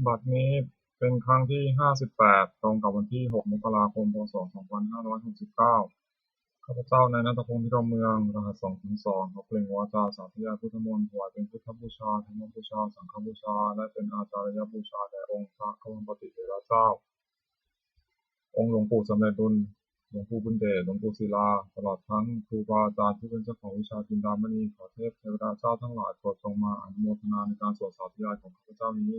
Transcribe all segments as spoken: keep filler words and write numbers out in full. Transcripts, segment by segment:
บัดนี้เป็นครั้งที่ ห้าสิบแปด ตรงกับวันที่ หก มกราคม พ.ศ. สองพันห้าร้อยหกสิบเก้า ข้าพเจ้านายณัฐพงษ์ พิรมเมือง รหัส สองศูนย์สอง ขอเปล่งวาจาสาธยายพุทธมนต์ ถวายเป็นพุทธบูชา ธรรมบูชา สังฆบูชา และเป็นอาจาริยบูชาแด่องค์พระควัมปติเถระเจ้า องค์หลวงปู่สำเร็จลุน หลวงปู่บุญเดช หลวงปู่ศิลา ตลอดทั้งครูบาอาจารย์ที่เป็นเจ้าของวิชาจินดามณี ขอเทพเทวดาเจ้าทั้งหลายโปรดจงมาอนุโมทนาในการสวดสาธยายของข้าพเจ้านี้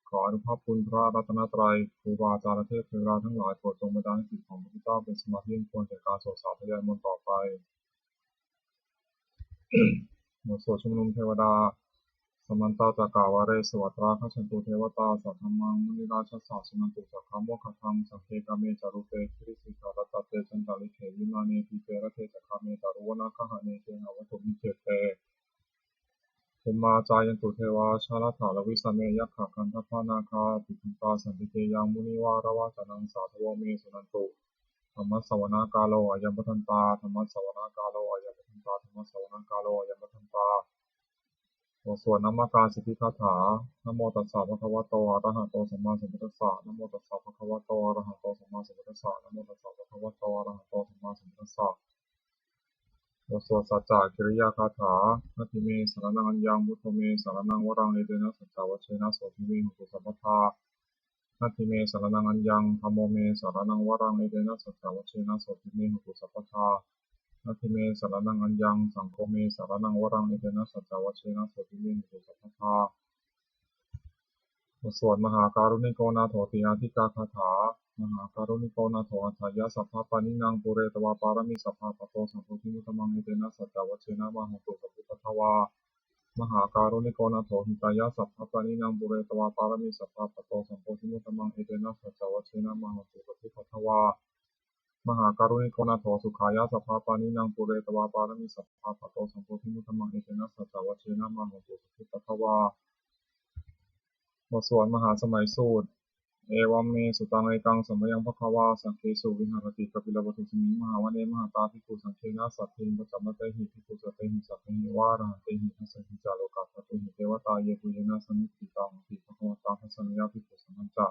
ขออานุภาพคุณพระรัตนตรัย ครูบาอาจารย์และเทพเทวดาทั้งหลายโปรดจงบันดาลให้จิตของข้าพเจ้าเป็นสมาธิอันควรแก่การสวดสาธยายมนต์ต่อไป บทสวดชุมนุมเทวดา Samantā cakkavāḷesu atrāgacchantu devatā, saddhammaṃ munirājassa suṇantu saggamokkhadaṃ. Sagge kāme ca rūpe girisikharataṭe cantalikkhe vimāne, dīpe raṭṭhe ca gāme taruvanagahane gehavatthumhi khette, bhummā cāyantu devā jalathalavisame yakkhagandhabbanāgā, tiṭṭhantā santike yaṃ munivaravacanaṃ sādhavo me suṇantu. Dhammassavanakālo ayambhadantā. Dhammassavanakālo ayambhadantā. Dhammassavanakālo ayambhadantā. บทสวดนมการสิทธิคาถา Namo tassa bhagavato arahato sammāsambuddhassa. Namo tassa bhagavato arahato sammāsambuddhassa. Namo tassa bhagavato arahato sammāsambuddhassa. บทสวดสัจจกิริยาคาถา Natthi me saraṇaṃ aññaṃ, buddho me saraṇaṃ varaṃ, etena saccavajjena sotthi me hotu sabbadā. Natthi me saraṇaṃ aññaṃ, dhammo me saraṇaṃ varaṃ, etena saccavajjena sotthi me hotu sabbadā. Natthi me saraṇaṃ aññaṃ, saṅgho me saraṇaṃ varaṃ, etena saccavajjena sotthi me hotu sabbadā. บทสวดมหาการุณิโกนาโถติอาทิกาคาถา Mahākāruṇiko nātho atthāya sabbapāṇinaṃ, pūretvā pāramī sabbā patto sambodhimuttamaṃ, etena saccavajjena mā hontu sabbupaddavā. Mahākāruṇiko nātho hitāya sabbapāṇinaṃ, pūretvā pāramī sabbā patto sambodhimuttamaṃ, etena saccavajjena mā hontu sabbupaddavā. Mahākāruṇiko nātho sukhāya sabbapāṇinaṃ, pūretvā pāramī sabbā patto sambodhimuttamaṃ, etena saccavajjena mā hontu sabbupaddavā. บทสวดมหาสมัยสูตร Evaṃ me sutaṃ. Ekaṃ samayaṃ bhagavā sakkesu viharati kapilavatthusmiṃ mahāvane mahatā bhikkhusaṅghena saddhiṃ pañcamattehi bhikkhusatehi sabbeheva arahantehi, dasahi ca lokadhātūhi devatā yebhuyyena sannipatitā honti bhagavantaṃ dassanāya bhikkhusaṅghañca.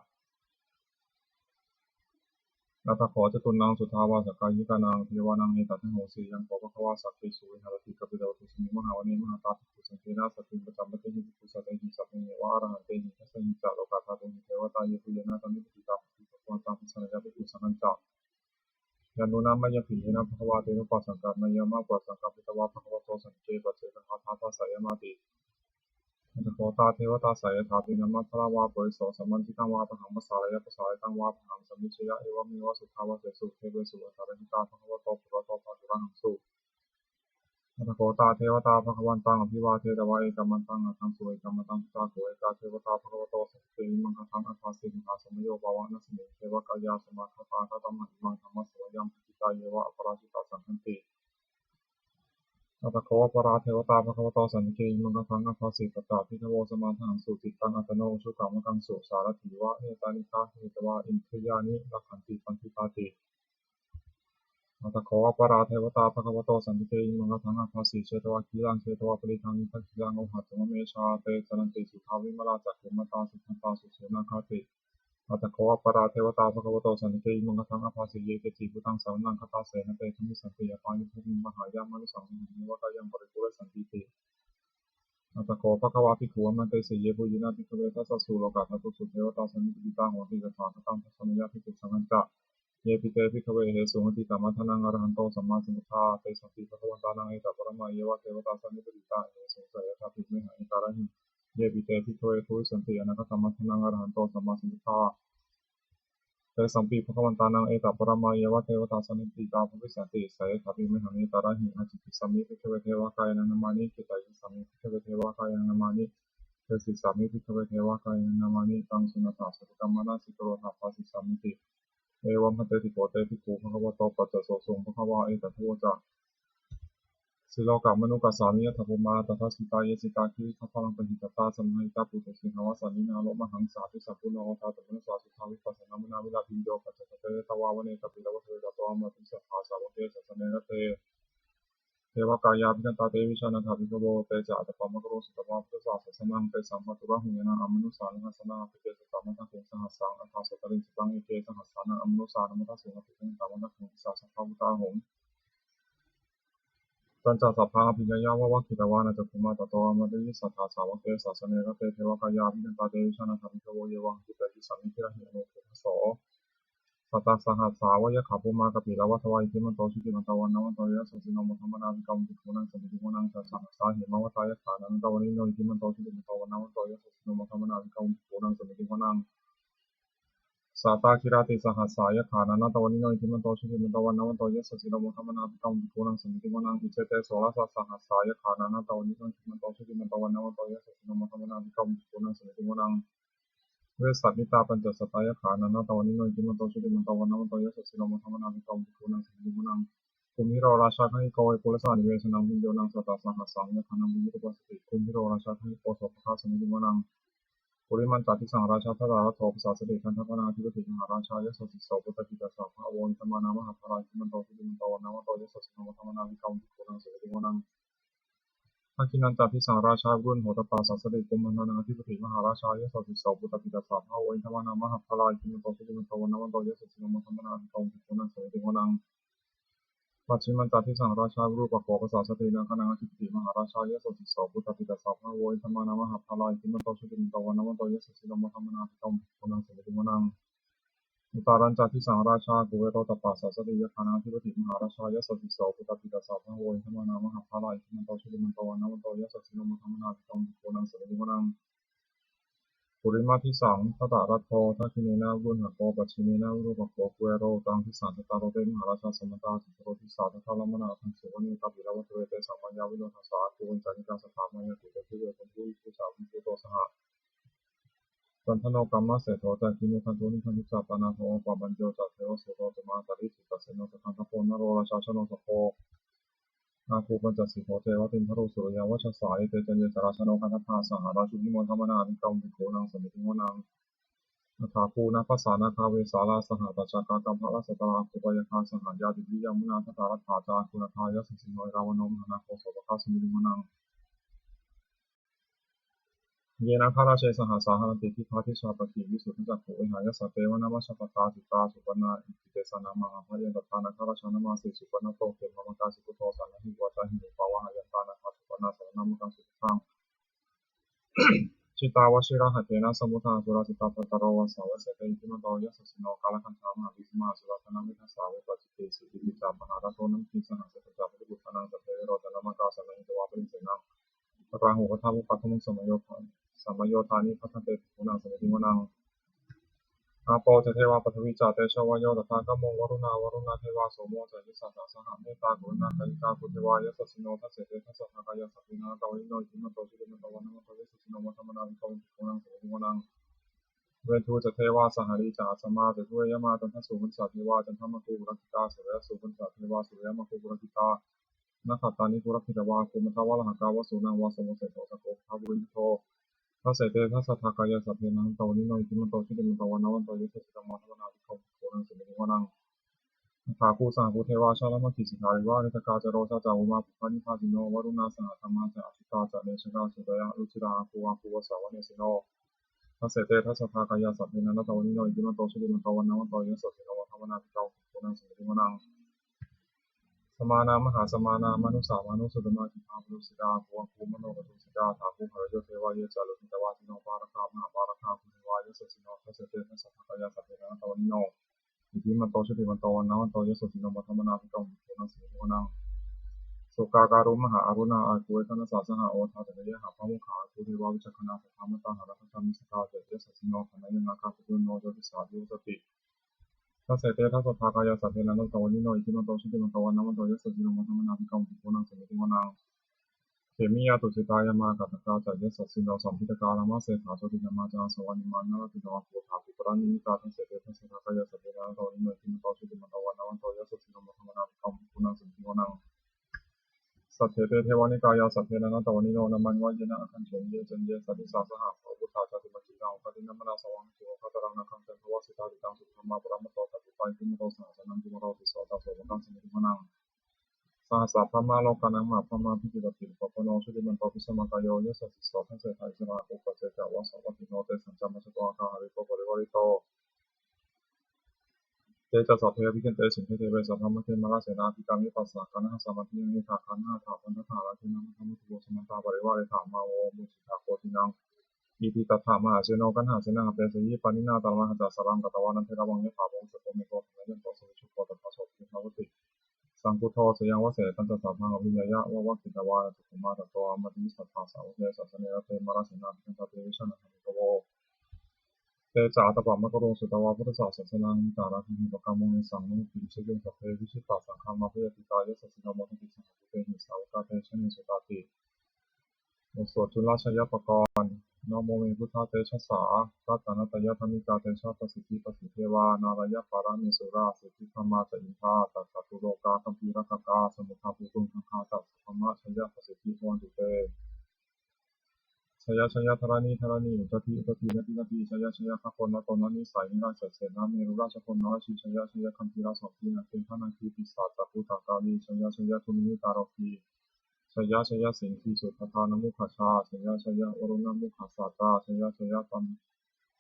Atha kho catunnaṃ suddhāvāsakāyikānaṃ devānaṃ etadahosi: Ayaṃ kho bhagavā sakkesu viharati kapilavatthusmiṃ mahāvane mahatā bhikkhusaṅghena saddhiṃ pañcamattehi bhikkhusatehi sabbeheva arahantehi, dasahi ca lokadhātūhi devatā yebhuyyena sannipatitā honti bhagavantaṃ dassanāya bhikkhusaṅghañca. Yannūna mayampi yena bhagavā tenupasaṅkameyyāma, upasaṅkamitvā bhagavato santike paccekagāthā bhāseyyāmāti. Atha kho tā devatā seyyathāpi nāmabalavā puriso sammiñjitaṃ vā bāhaṃ pasāreyya, pasāritaṃ vā bāhaṃ sammiñjeyya, evameva suddhāvāsesu devesu antarahitā bhagavato purato pāturahaṃsu. Atha kho tā devatā bhagavantaṃ abhivādetvā ekamantaṃ aṭṭhaṃsu. Ekamantaṃ ṭhitā kho ekā devatā bhagavato santike imaṃ gāthaṃ abhāsi: Mahāsamayo pavanasmiṃ, devakāyā samāgatā, āgatamha imaṃ dhammasamayaṃ, dakkhitāyeva aparājitasaṅghanti. Atha kho aparā devatā bhagavato santike imaṃ gāthaṃ abhāsi: Tatra bhikkhavo samādahaṃsu, cittaṃ attano ujukamakaṃsu, sārathīva nettāni gahetvā, indriyāni rakkhanti paṇḍitāti. Atha kho aparā devatā bhagavato santike imaṃ gāthaṃ abhāsi: Chetvā khīlaṃ chetvā palīghaṃ, indakhīlaṃ ohaccamanejā, te caranti suddhā vimalā, cakkhumatā sudantā susunāgāti. Atha kho aparā devatā bhagavato santike imaṃ gāthaṃ abhāsi: Ye keci buddhaṃ saraṇaṃ gatāse, na te gamissanti apāyabhūmiṃ, pahāya mānusaṃ dehaṃ, neva kāyaṃ paripūressantīti. Atha kho bhagavā bhikkhū āmantesi: Yebhuyyena bhikkhave dasasu lokadhātūsu devatā sannipatitā honti tathāgataṃ dassanāya bhikkhusaṅghañca. Yepi te bhikkhave ahesuṃ atītamaddhānaṃ arahanto sammāsambuddhā, tesampi bhagavantānaṃ etaparamāyeva devatā sannipatitā ahesuṃ, seyyathāpi mayhaṃ etarahi. Yepi te bhikkhave bhavissanti anāgatamaddhānaṃ arahanto sammāsambuddhā, tesampi bhagavantānaṃ etaparamāyeva devatā sannipatitā bhavissanti, seyyathāpi mayhaṃ etarahi. Ācikkhissāmi bhikkhave devakāyānaṃ nāmāni, kittayissāmi bhikkhave devakāyānaṃ nāmāni, desissāmi bhikkhave devakāyānaṃ nāmāni, taṃ suṇātha sādhukaṃ manasikarotha bhāsissāmīti. Evaṃ bhanteti kho te bhikkhū bhagavato paccassosuṃ. Bhagavā etadavoca: Silokamanukassāmi, yattha bhummā tadassitā, ye sitā girigabbharaṃ, pahitattā samāhitā, puthū sīhāva sallīnā, lomahaṃsābhisambhuno, odātamanasā suddhā, vippasannamanāvilā. Bhiyyo pañcasate ñatvā, vane kāpilavatthave, tato āmantayi satthā, sāvake sāsane rate. devakāyā abhikkantā, te vijānātha bhikkhavo. Te ca ātappamakaruṃ sutvā buddhassa sāsanaṃ, tesampāturahu ñāṇaṃ amanussāna dassanaṃ. Appeke satamaddakkhuṃ sahassaṃ atha sattariṃ, sataṃ eke sahassānaṃ amanussānamaddasuṃ. Appekenantamaddakkhuṃ disā sabbā phuṭā ahuṃ. Tañca sabbaṃ abhiññāya vavakkhitvāna cakkhumā, tato āmantayi satthā sāvake sāsane rate. Devakāyā abhikkantā, te vijānātha bhikkhavo, ye vohaṃ kittayissāmi girāhi anupubbaso. Sattasahassā va yakkhā bhummā kāpilavatthavā, iddhimanto jutimanto vaṇṇavanto yasassino, modamānā abhikkāmuṃ bhikkhūnaṃ samitiṃ vanaṃ. Chasahassā hemavatā yakkhā nānattavaṇṇino, iddhimanto jutimanto vaṇṇavanto yasassino, modamānā abhikkāmuṃ bhikkhūnaṃ samitiṃ vanaṃ. Sātāgirātisahassā yakkhā nānattavaṇṇino, iddhimanto jutimanto vaṇṇavanto yasassino, modamānā abhikkāmuṃ bhikkhūnaṃ samitiṃ vanaṃ. Iccetesoḷasasahassā yakkhā nānattavaṇṇino, iddhimanto jutimanto vaṇṇavanto yasassino, modamānā abhikkāmuṃ bhikkhūnaṃ samitiṃ vanaṃ. Vessāmittā pañcasatā yakkhā nānattavaṇṇino, iddhimanto jutimanto vaṇṇavanto yasassino, modamānā abhikkāmuṃ bhikkhūnaṃ samitiṃ vanaṃ. Kumbhīro rājagahiko vepullassa nivesanaṃ, bhiyyo naṃ satasahassaṃ yakkhānaṃ payirupāsati, kumbhīro rājagahiko sopāga samitiṃ vanaṃ. Purimañca disaṃ rājā dhataraṭṭho pasāsati, gandhabbānaṃ ādhipati mahārājā yasassi so. Puttāpi tassa bahavo indanāmā mahabbalā, iddhimanto jutimanto vaṇṇavanto yasassino, modamānā abhikkāmuṃ bhikkhūnaṃ samitiṃ vanaṃ. Dakkhiṇañca disaṃ rājā virūḷho tappasāsati, kumbhaṇḍānaṃ ādhipati mahārājā yasassi so. Puttāpi tassa bahavo indanāmā mahabbalā, iddhimanto jutimanto vaṇṇavanto yasassino, modamānā abhikkāmuṃ bhikkhūnaṃ samitiṃ vanaṃ. Pacchimañca disaṃ rājā virūpakkho pasāsati, nāgānaṃ ādhipati mahārājā yasassi so. Puttāpi tassa bahavo indanāmā mahabbalā, iddhimanto jutimanto vaṇṇavanto yasassino, modamānā abhikkāmuṃ bhikkhūnaṃ samitiṃ vanaṃ. Uttarañca disaṃ rājā kuvero tappasāsati, yakkhānaṃ ādhipati mahārājā yasassi so. Puttāpi tassa bahavo indanāmā mahabbalā, iddhimanto jutimanto vaṇṇavanto yasassino, modamānā abhikkāmuṃ bhikkhūnaṃ samitiṃ vanaṃ. Purimaṃ disaṃ dhataraṭṭho, dakkhiṇena virūḷhako, pacchimena virūpakkho, kuvero uttaraṃ disaṃ. Cattāro te mahārājā samantā caturo disā, daddallamānā aṭṭhaṃsu vane kāpilavatthave. Tesaṃ māyāvino dāsā āgū vañcanikā saṭhā, māyā kuṭeṇḍu veṭeṇḍu viṭū ca viṭuṭo saha, candano kāmaseṭṭho ca kinnughaṇḍu nighaṇḍu ca, panādo opamañño ca devasūto ca mātali, cittaseno ca gandhabbo naḷorājā janosabho, āgū pañcasikho ceva timbarū suriyavacchasā. Ete caññe ca rājāno gandhabbā saha rājubhi, modamānā abhikkāmuṃ bhikkhūnaṃ samitiṃ vanaṃ. Athāgū nābhasā nāgā vesālā sahatacchakā, kambalassatarā āgū pāyāgā saha ñātibhi, yāmunā dhataraṭṭhā ca āgū nāgā yasassino, erāvaṇo mahānāgo sopāga samitiṃ vanaṃ. Ye nāgarāje sahasā haranti, dibbā dijā pakkhi visuddhacakkhū, vehāyasā te vanamajjhapattā, citrā supaṇṇā iti tesa nāmaṃ. Abhayantadā nāgarājānamāsi, supaṇṇato khemamakāsi buddho, saṇhāhi vācāhi upavhayantā, nāgā supaṇṇā saraṇamakaṃsu buddhaṃ. Jitā vajirahatthena samuddaṃ asurā sitā, bhātaro vāsavassete iddhimanto yasassino, kālakañjā mahābhismā asurā dānaveghasā, vepacitti sitiyā ca pahārādo namucī saha, satañca baliputtānaṃ sabbe verocanāmakā, sannayhitvā baliṃ senaṃ rāhubhaddamupāgamuṃ, samayodāni bhaddante bhikkhūnaṃ samitiṃ vanaṃ. Āpo ca devā paṭhavī ca tejo vāyo tadāgamuṃ, varuṇā vāruṇā devā somo ca yasasā saha, mettākaruṇākāyikā āgū devā yasassino, dasete dasadhā kāyā sabbe nānattavaṇṇino, iddhimanto jutimanto vaṇṇavanto yasassino, modamānā abhikkāmuṃ bhikkhūnaṃ samitiṃ vanaṃ. Veṇḍū ca devā sahalī ca asamā ca duve yamā, candassūpanisā devā candamāgū purakkhitā, suriyassūpanisā devā suriyamāgū purakkhitā, nakkhattāni purakkhitvā āgū mandavalāhakā, vasūnaṃ vāsavo seṭṭho sakkopāga purindado, dasete dasadhā kāyā sabbe nānattavaṇṇino, iddhimanto jutimanto vaṇṇavanto yasassino, modamānā abhikkāmuṃ bhikkhūnaṃ samitiṃ vanaṃ. Athāgū sahabhū devā jalamaggisikhāriva, ariṭṭhakā ca rojā ca umāpupphanibhāsino, varuṇā sahadhammā ca acūkā ca nesikā, sūleyyarucirā āgū āgū vāsavanesino, dasete dasadhā kāyā sabbe nānattavaṇṇino, iddhimanto jutimanto vaṇṇavanto yasassino, modamānā abhikkāmuṃ bhikkhūnaṃ samitiṃ vanaṃ. Samānā mahāsamānā mānusā mānusuttamā, khiḍḍāpadūsikā āgū āgū manopadūsikā, athāgū harayo devā ye ca lohitavāsino, pāragā mahāpāragā āgū devā yasassino, dasete dasadhā kāyā sabbe nānattavaṇṇino, iddhimanto jutimanto vaṇṇavanto yasassino, modamānā abhikkāmuṃ bhikkhūnaṃ samitiṃ vanaṃ. Sukkā karumhā aruṇā āgū ekānasā saha, odātagayhā pāmokkhā āgū devā vicakkhaṇā, sadāmattā hāragajā missakā ca yasassino, thanayaṃ nāgā pajunno yo disā abhivassati, dasete dasadhā kāyā sabbe nānattavaṇṇino, iddhimanto jutimanto vaṇṇavanto yasassino, modamānā abhikkāmuṃ bhikkhūnaṃ samitiṃ vanaṃ. Khemiyā tusitā yāmā kaṭṭhakā ca yasassino, lambitakā lāmaseṭṭhā jotināmā ca āsavā, nimmānaratino āgū athāgū paranimmitā, dasete dasadhā kāyā sabbe nānattavaṇṇino, iddhimanto jutimanto vaṇṇavanto yasassino, modamānā abhikkāmuṃ bhikkhūnaṃ samitiṃ vanaṃ. Saṭṭhete devanikāyā sabbe nānattavaṇṇino, nāmanvayena āgañchuṃ ye caññe sadisā saha, pavutthajātimakkhilaṃ oghatiṇṇamanāsavaṃ, dakkhemoghataraṃ nāgaṃ candaṃva asitātitaṃ, suddhamā paramatto ca puttāiddhimato saha, sanaṅkumāro tisso ca sopāga samitiṃ vanaṃ. Saha Sabrahmalokānaṃ mahābrahmābhitiṭṭhati. Upapanno jutimanto bhismākāyo yasassi so. Dasettha issarā upāsekavasavattino, tesañca majjhato āga hariko parivārito. Te ca sabbe abhikkante sainde deve sabrahmake, mārasenā abhikkāmi passa kaṇhassa mandiyaṃ. Etha gaṇhatha bandhatha rāgena bandhamatthu vo, samantā parivāretha mā vo muñcittha koci naṃ. Iti tattha mahāseno kaṇhasenaṃ apesayi, pāṇinā talamāhacca saraṃ katvāna bheravaṃ. Yathā pāvussako megho thanayanto savijjuko, tadā so paccudāvatti saṅkuddho asayaṃvase. Tañca sabbaṃ abhiññāya vavakkhitvāna cakkhumā, tato āmantayi satthā sāvake sāsane rate. Mārasenā abhikkantā te vijānātha bhikkhavo. Te ca ātappamakaruṃ sutvā buddhassa sāsanaṃ, vītarāgehi pakkāmuṃ nesaṃ nūpuṃ seyyaṃ. Sabbe vijitasaṅgāmā bhayātītā yasassino, modanti saha bhūtehi sāvakā te janesutāti. บทสวดจุลชัยปกรณ์ Namo me buddhatejasā, ratanattayadhammikā, tejapasiddhi pasīdevā, nārāyaparamesurā, siddhibrahmā ca indā, tacatulokā gambhīrakkhakā, samuddā bhūtuṃ gaṅgā ca, sabrahmajayapasiddhi bhavantu te. Jaya jaya dharaṇi dharaṇī, udadhi udadhī, nadi nadī, jaya jaya gagganatalannisai, nirājasenamerurājabalanarajī, jaya jaya gambhīrasombhī, nāgendanāgī, pisācabhūtakālī, jaya jaya dunnimittarogi, jaya jaya siṅgīsudadānamukhajā, jaya jaya varuṇamukhasātrā, jaya jaya cam-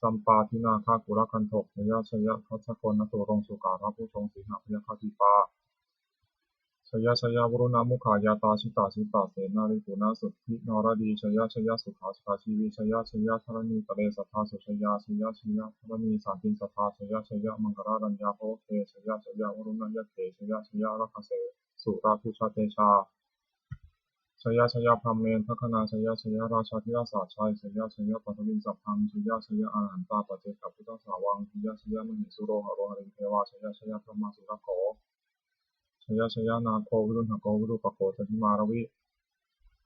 campādināgakulagandhok, jaya jaya gajagannaturaṅga sukarabhujaṅga sīhabyagghadīpā, jaya jaya varuṇamukhayātrā, jita jita senārī puna suddhi naradī, jaya jaya sukhā sukhā jīvī, jaya jaya dharaṇītale sadā sujayā, jaya jaya dharaṇī sāntin sadā, jaya jaya maṅkarāraññā bhavagge, jaya jaya varuṇayakkhe, jaya jaya rakkhase surabhujatejā, jaya jaya brahmendagaṇā, jaya jaya rājādhirājasājjaya, jaya jaya paṭhaviṃ sabbaṃ, jaya jaya arahantā paccekabuddhasāvaṃ, jaya jaya mahesuro haro harindevā, jaya jaya brahmā surakkho, jaya jaya nāgo viruḷhako virūpakkho candimā ravi,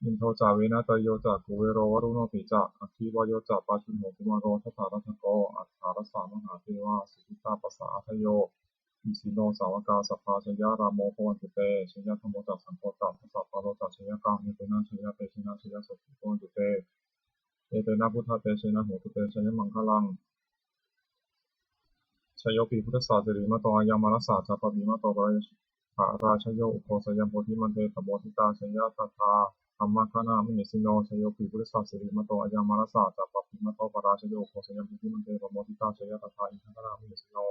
indo ca venateyyo ca kuvero varuṇopi ca, aggi vāyo ca pājuṇho kumāro dhataraṭṭhako, aṭṭhārasa mahādevā siddhitāpasa-ādayo, isino sāvakā sabbā jaya rāmo bhavantu te, jaya dhammo ca saṅgho ca dasapālo ca jayakaṃ, etena jayatejena jaya sotthī bhavantu te, etena buddhatejena hotu te jayamaṅgalaṃ. Jayopi buddhassa sirīmato ayaṃ mārassa ca pāpimato parājayo, ugghosayaṃ bodhimaṇḍe pamoditā, jaya tadā brahmagaṇā mahesino. Jayopi buddhassa sirīmato ayaṃ mārassa ca pāpimato parājayo, ugghosayaṃ bodhimaṇḍe pamoditā, jaya tadā indagaṇā mahesino.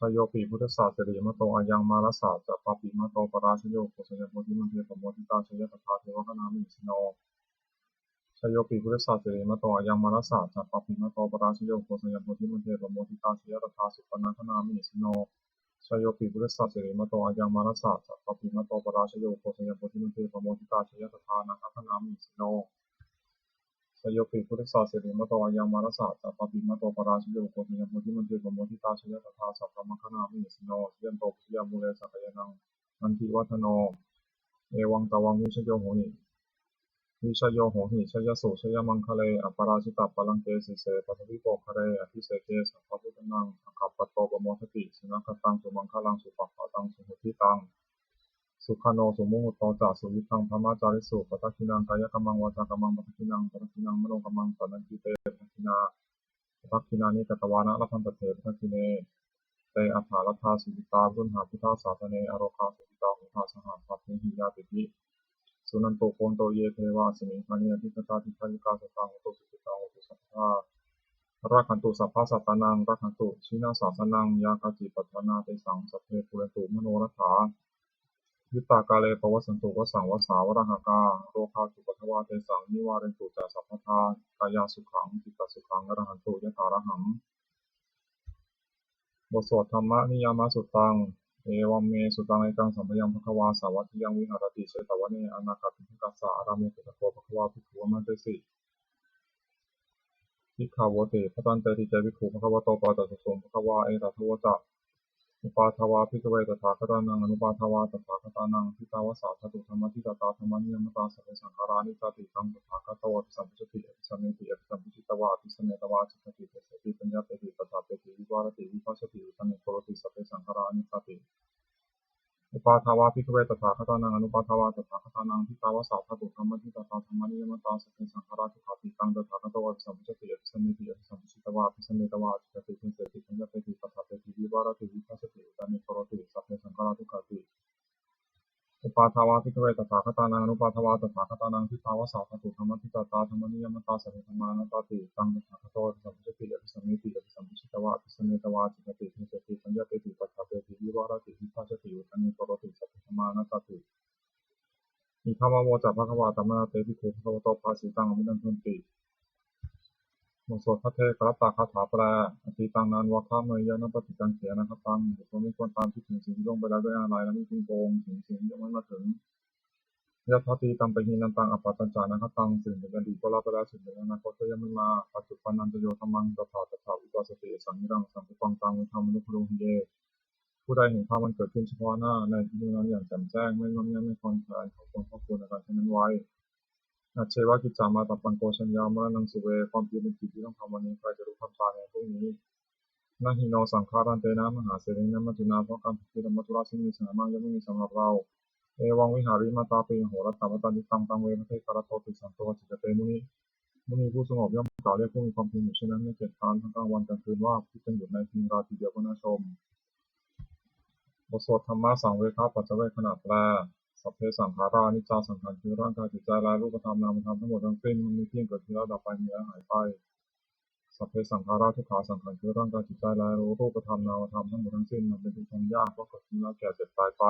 Jayopi buddhassa sirīmato ayaṃ mārassa ca pāpimato parājayo, ugghosayaṃ bodhimaṇḍe pamoditā, jaya tadā devagaṇā mahesino. Jayopi buddhassa sirīmato ayaṃ mārassa ca pāpimato parājayo, ugghosayaṃ bodhimaṇḍe pamoditā, jaya tadā supaṇṇagaṇā mahesino. Jayopi buddhassa sirīmato ayaṃ mārassa ca pāpimato parājayo, ugghosayaṃ bodhimaṇḍe pamoditā, jaya tadā nāgagaṇā mahesino. Jayopi buddhassa sirīmato ayaṃ mārassa ca pāpimato parājayo, ugghosayaṃ bodhimaṇḍe pamoditā, jaya tadā sabrahmagaṇā mahesino. Jayanto bodhiyā mūle sakyānaṃ nandivaḍḍhano, evaṃ tvaṃ vijayo hohi, vijayo hohi, jayassu jayamaṅgale, aparājitapallaṅke sīse paṭhavipokkhare, abhiseke sabbabuddhānaṃ aggappatto pamodati. Sunakkhattaṃ sumaṅgalaṃ supabhātaṃ suhuṭṭhitaṃ, sukhaṇo sumuhutto ca suyiṭṭhaṃ brahmacārisu, padakkhiṇaṃ kāyakammaṃ vācākammaṃ padakkhiṇaṃ, padakkhiṇaṃ manokammaṃ paṇidhī te padakkhiṇā, padakkhiṇāni katvāna labhantatthe padakkhiṇe. Te atthaladdhā sukhitā viruḷhā buddhasāsane, arogā sukhitā hotha saha sabbehi ñātibhi. Suṇantu bhonto ye devā asmiṃ ṭhāne adhigatā, dīghāyukā sadā hontu sukhitā hontu sabbadā. Rakkhantu sabbasattānaṃ rakkhantu jinasāsanaṃ, yā kāci patthanā tesaṃ sabbe pūrentu manorathā. Yuttakāle pavassantu vassaṃ vassā valāhakā, rogā cupaddavā tesaṃ nivārentu ca sabbadā, kāyāsukhaṃ cittasukhaṃ arahantu yathārahaṃ. บทสวดธัมมนิยามสุตตัง Evaṃ me sutaṃ. Ekaṃ samayaṃ bhagavā sāvatthiyaṃ viharati jetavane anāthapiṇḍikassa ārāme. Tatra kho bhagavā bhikkhū āmantesi bhikkhavoti. Bhadanteti te bhikkhū bhagavato paccassosuṃ. Bhagavā etadavoca. Uppādā vā bhikkhave tathāgatānaṃ anuppādā vā tathāgatānaṃ, ṭhitā va sā dhātu dhammaṭṭhitatā dhammaniyāmatā, sabbe saṅkhārā aniccāti. Taṃ tathāgato abhisambujjhati abhisameti, abhisambujjhitvā abhisametvā ācikkhati deseti paññapeti paṭṭhapeti vivarati vibhajati uttānīkaroti: sabbe saṅkhārā aniccāti. Uppādā vā bhikkhave tathāgatānaṃ anuppādā vā tathāgatānaṃ, ṭhitā va sā dhātu dhammaṭṭhitatā dhammaniyāmatā, sabbe saṅkhārā dukkhāti. Taṃ tathāgato abhisambujjhati abhisameti, abhisambujjhitvā abhisametvā ācikkhati deseti paññapeti paṭṭhapeti vivarati vibhajati uttānīkaroti: sabbe saṅkhārā dukkhāti. uppādā vā bhikkhave tathāgatānaṃ anuppādā vā tathāgatānaṃ, ṭhitāva sā dhātu dhammaṭṭhitatā dhammaniyāmatā, sabbe dhammā anattāti. Taṃ tathāgato abhisambujjhati abhisameti, abhisambujjhitvā abhisametvā ācikkhati deseti paññapeti paṭṭhapeti vivarati vibhajati uttānīkaroti, sabbe dhammā anattāti. Idamavoca bhagavā. Attamanā te bhikkhū bhagavato bhāsitaṃ abhinandunti. บทสวดภัทเทกรัตตคาถาแปล Atītaṃ nānvāgameyya, nappaṭikaṅkhe anāgataṃ. บุคคลไม่ควรตามคิดถึงสิ่งที่ล่วงไปแล้วด้วยอาลัย และไม่พึงพะวงถึงสิ่งที่ยังไม่มาถึง Yadatītampahīnantaṃ, appattañca anāgataṃ. สิ่งเป็นอดีตก็ละไปแล้ว สิ่งเป็นอนาคตก็ยังไม่มา Paccuppannañca yo dhammaṃ, tattha tattha vipassati, asaṃhiraṃ asaṅkuppaṃ, taṃ viddhā manubrūhaye. ผู้ใดเห็นธรรมอันเกิดขึ้นเฉพาะหน้าในที่นี้นั้นอย่างแจ่มแจ้ง ไม่ง่อนแง่นไม่คลอนแคลน เขาควรพอกพูนอาการเช่นนั้นไว้ Ajjeva kiccamātappaṃ ko jaññā maraṇaṃ suve. ความเพียรเป็นกิจที่ต้องทำวันนี้ ใครจะรู้ความตายในพรุ่งนี้ Na hi no saṅgarantena mahāsenena maccunā, เพราะการผัดเพี้ยนอันมัจจุราชซึ่งมีสนามมากย่อมไม่มีสำหรับเรา Evaṃ vihārimātāpiṃ ahorattamatanditaṃ, taṃ ve bhaddekarattoti santo ācikkhate muni. มุนีผู้สงบย่อมกล่าวเรียกผู้มีความเพียรอยู่เช่นนั้นไม่เกียจคร้านทั้งกลางวันกลางคืนว่า ผู้เป็นอยู่ในเพียงราตรีเดียวก็น่าชม บทสวดธัมมสังเวคปัจจเวกขณะแปล Sabbe saṅkhārā aniccā. สังขารคือร่างกายจิตใจและรูปธรรมนามธรรมทั้งหมดทั้งสิ้น มันไม่เที่ยง เกิดขึ้นแล้วดับไป มีแล้วหายไป Sabbe saṅkhārā dukkhā. สังขารคือร่างกายจิตใจและรูปธรรมนามธรรมทั้งหมดทั้งสิ้น มันเป็นทุกข์ทนยาก เพราะเกิดขึ้นแล้วแก่เจ็บตายไป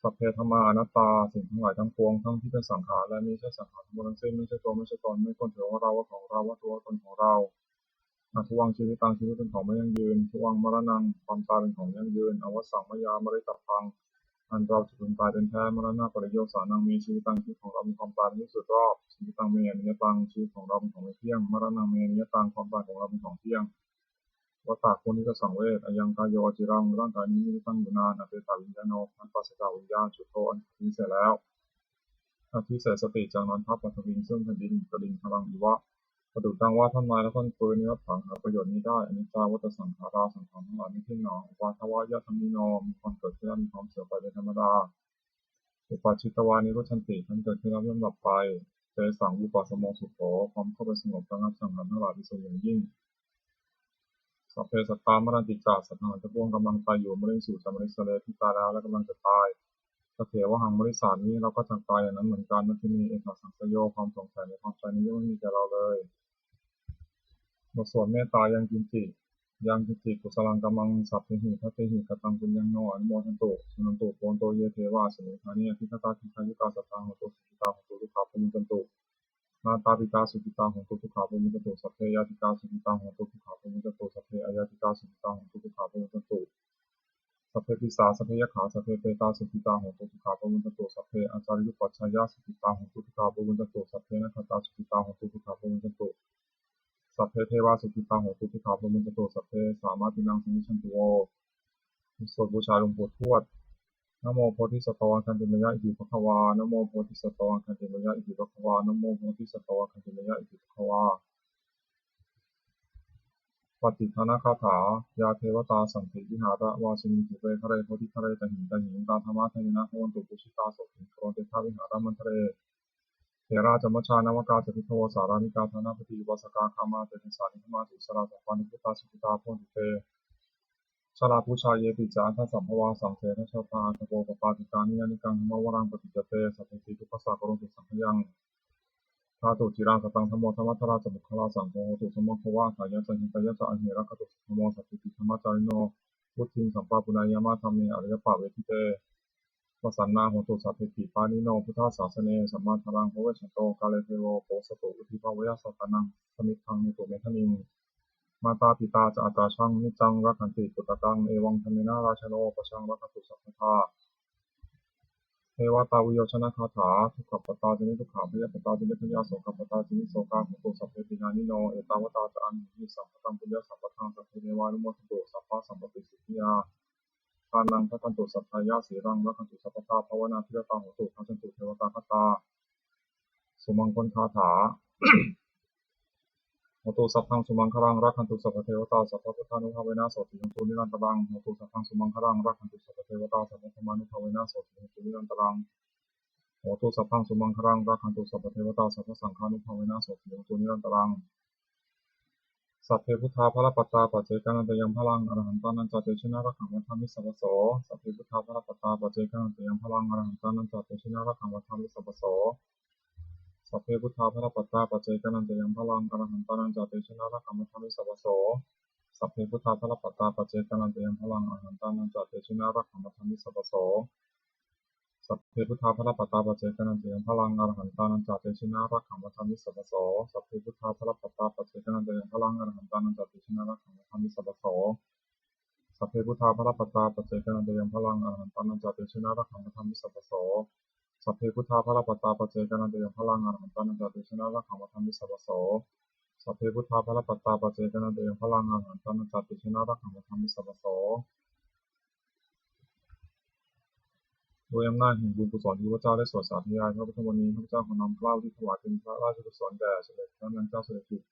Sabbe dhammā anattā. สิ่งทั้งหลายทั้งปวง ทั้งที่เป็นสังขารและมิใช่สังขารทั้งหมดทั้งสิ้น ไม่ใช่ตัวไม่ใช่ตน ไม่ควรถือว่าเรา ว่าของเรา ว่าตัวว่าตนของเรา Addhuvaṃ jīvitaṃ. ชีวิตเป็นของไม่ยั่งยืน Dhuvaṃ maraṇaṃ. ความตายเป็นของยั่งยืน Avassaṃ mayā maritabbaṃ. อันเราจะพึงตายเป็นแท้ Maraṇapariyosānaṃ me jīvitaṃ. ชีวิตของเรามีความตายเป็นที่สุดรอบ Jīvitaṃ me aniyataṃ. ชีวิตของเราเป็นของไม่เที่ยง Maraṇaṃ me aniyataṃ. ความตายของเราเป็นของเที่ยง Vata muni, เธอสงฆ์เวท Ayaṃ kāyo aciraṃ. ร่างกายนี้มิได้ตั้งอยู่นาน Apetaviññāṇo. ครั้นปราศจากวิญญาณ Chuḍḍho. อันตัดทิ้งเสียแล้ว Adhisessati. จักนอนทับ Paṭhaviṃ. ซึ่งแผ่นดิน Kaliṅgaraṃ iva. ประดุจดังว่าท่อนไม้และท่อนฟืน Niratthaṃ. หาประโยชน์มิได้ Aniccā vata saṅkhārā. สังขารทั้งหลายไม่เที่ยงหนอ Uppādavayadhammino. มีความเกิดขึ้นแล้วมีความเสื่อมไปเป็นธรรมดา Uppajjitvā nirujjhanti. ครั้นเกิดขึ้นแล้วย่อมดับไป Tesaṃ vūpasamo sukho. ความเข้าไปสงบระงับสังขารทั้งหลายเป็นสุขอย่างยิ่ง Sabbe sattā maranti ca. สัตว์ทั้งหลายทั้งปวงกำลังตายอยู่ Mariṃsu ca marissare. ที่ตายแล้วและกำลังจะตาย Tathevāhaṃ marissāmi. เราก็จักตายอย่างนั้นเหมือนกัน Natthi me ettha saṃsayo. ความสงสัยในความตายนี้ย่อมไม่มีแก่เราเลย บทสวดเมตตา Yaṅkiñci. Yaṅkiñci kusalaṃ kammaṃ sabbehi katehi kataṃ puññaṃ no anumodantu. Suṇantu bhonto ye devā asmiṃ ṭhāne adhigatā dīghāyukā sadā hontu sukhitā hontu dukkhā pamuñcantu. Mātāpitā sukhitā hontu dukkhā pamuñcantu. Sabbe ñātikā sukhitā hontu dukkhā pamuñcantu. Sabbe aññātikā sukhitā hontu dukkhā pamuñcantu. Sabbe pisā sabbe yakkhā sabbe petā sukhitā hontu dukkhā pamuñcantu. Sabbe ācariyupajjhāyā sukhitā hontu dukkhā pamuñcantu. Sabbe nakkhattā sukhitā hontu dukkhā pamuñcantu. Sabbe devā sukhitā hontu dukkhā pamuñcantu. Sabbe sampattīnaṃ samijjhantu vo. สวดบูชาหลวงปู่ทวด Namo bodhisatto āgantimāya iti bhagavā. Namo bodhisatto āgantimāya iti bhagavā. Namo bodhisatto āgantimāya iti bhagavā. Pattidānagāthā. Yā devatā santi vihāravāsinī thūpe ghare bodhighare tahiṃ tahiṃ, tā dhammadānena bhavantu pūjitā, sotthiṃ karontedha vihāramaṇḍale. Therā ca majjhā navakā ca bhikkhavo, sārāmikā dānapatī upāsakā, gāmā ca desā nigamā ca issarā, sappāṇabhūtā sukhitā bhavantu te. Jalābujā yepi ca aṇḍasambhavā, saṃsedajātā athavopapātikā, niyyānikaṃ dhammavaraṃ paṭicca te, sabbephi dukkhassa karontu saṅkhayaṃ. Ṭhātu ciraṃ sataṃ dhammo, dhammaddharā ca puggalā, saṅgho hotu samaggo va, atthāya ca hitāya ca. Amhe rakkhatu saddhammo, sabbepi dhammacārino, vuḍḍhiṃ sampāpuṇeyyāma, dhamme ariyappavedite. Pasannā hontu sabbepi, pāṇino buddhasāsane, sammā dhāraṃ pavecchanto, kāle devo pavassatu, vuḍḍhibhāvāya sattānaṃ, samiddhaṃ netu medaniṃ. Mātā pitā ca atrajaṃ, niccaṃ rakkhanti puttakaṃ, evaṃ dhammena rājāno, pajaṃ rakkhantu sabbadā. Devatāuyyojanagāthā. Dukkhappattā ca niddukkhā, bhayappattā ca nibbhayā, sokappattā ca nissokā, hontu sabbepi pāṇino. Ettāvatā ca amhehi, sambhataṃ puññasampadaṃ, sabbe devānumodantu, sabbasampattisiddhiyā. Dānaṃ dadantu saddhāya, sīlaṃ rakkhantu sabbadā, bhāvanābhiratā hontu, gacchantu devatāgatā. Sumaṅgalagāthā. Hotu sabbaṃ sumaṅgalaṃ, rakkhantu sabbadevatā, sabbabuddhānubhāvena, sotthī hontu nirantaraṃ. Hotu sabbaṃ sumaṅgalaṃ, rakkhantu sabbadevatā, sabbadhammānubhāvena, sotthī hontu nirantaraṃ. Hotu sabbaṃ sumaṅgalaṃ, rakkhantu sabbadevatā, sabbasaṅghānubhāvena, sotthī hontu nirantaraṃ. Sabbe buddhā balappattā paccekānañca yaṃ balaṃ arahantānañca tejena rakkhaṃ bandhāmi sabbaso. Sabbe buddhā balappattā paccekānañca yaṃ balaṃ arahantānañca tejena rakkhaṃ bandhāmi sabbaso. Sabbe buddhā balappattā paccekānañca yaṃ balaṃ arahantānañca tejena rakkhaṃ bandhāmi sabbaso. Sabbe buddhā balappattā paccekānañca yaṃ balaṃ arahantānañca tejena rakkhaṃ bandhāmi sabbaso. Sabbe buddhā balappattā paccekānañca yaṃ balaṃ arahantānañca tejena rakkhaṃ bandhāmi sabbaso. Sabbe buddhā balappattā paccekānañca yaṃ balaṃ arahantānañca tejena rakkhaṃ bandhāmi sabbaso. Sabbe buddhā balappattā paccekānañca yaṃ balaṃ arahantānañca tejena rakkhaṃ bandhāmi sabbaso. Sabbe buddhā balappattā paccekānañca yaṃ balaṃ arahantānañca tejena rakkhaṃ bandhāmi sabbaso. Sabbe buddhā balappattā paccekānañca yaṃ balaṃ arahantānañca tejena rakkhaṃ bandhāmi sabbaso. ด้วยอำนาจแห่งบุญกุศลที่ข้าพเจ้าได้สวดสาธยายพระพุทธมนต์นี้ ข้าพเจ้าขอน้อมเกล้าอุทิศถวายเป็นพระราชกุศลแด่สมเด็จพระนางเจ้าสิริกิติ์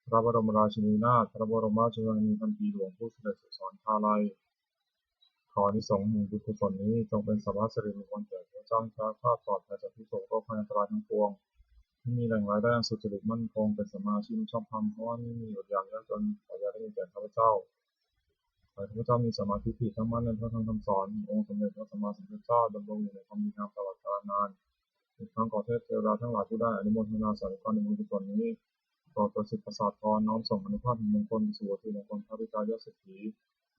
พระบรมราชินีนาถ พระบรมราชชนนีพันปีหลวง ผู้เสด็จสู่สวรรคาลัย ขออานิสงส์แห่งบุญกุศลนี้จงเป็นสรรพสิริมงคลแก่ข้าพเจ้า ให้แคล้วคลาดปลอดภัยจากทุกข์โศกโรคภัยอันตรายทั้งปวง ให้มีแหล่งรายได้อันสุจริตมั่นคง เป็นสัมมาอาชีพชอบธรรม เพราะว่าไม่มีอดอยากยากจน ขออย่าได้มีแก่ข้าพเจ้า ขอให้ข้าพเจ้ามีสัมมาทิฏฐิตั้งมั่นในพระธรรมคำสอนขององค์สมเด็จพระสัมมาสัมพุทธเจ้า ดำรงอยู่ในความดีงามตลอดกาลนาน อีกทั้งขอเทพเทวดาทั้งหลายผู้ได้อนุโมทนาสาธุการในบุญกุศลนี้ โปรดประสิทธิ์ประสาทพร น้อมส่งอานุภาพแห่งมงคลสู่วัตถุมงคลพระบิดายอดเศรษฐี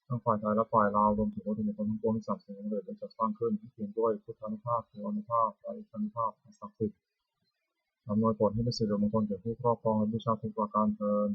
ทั้งฝ่ายไทยและฝ่ายลาว รวมถึงวัตถุมงคลทั้งปวงที่สามสิงห์เดชได้จัดสร้างขึ้น ให้เปี่ยมด้วยพุทธานุภาพ เทวานุภาพ และอิทธานุภาพอันศักดิ์สิทธิ์ อำนวยผลให้เป็นสิริมงคลแก่ผู้ครอบครองและบูชาทุกประการเทอญ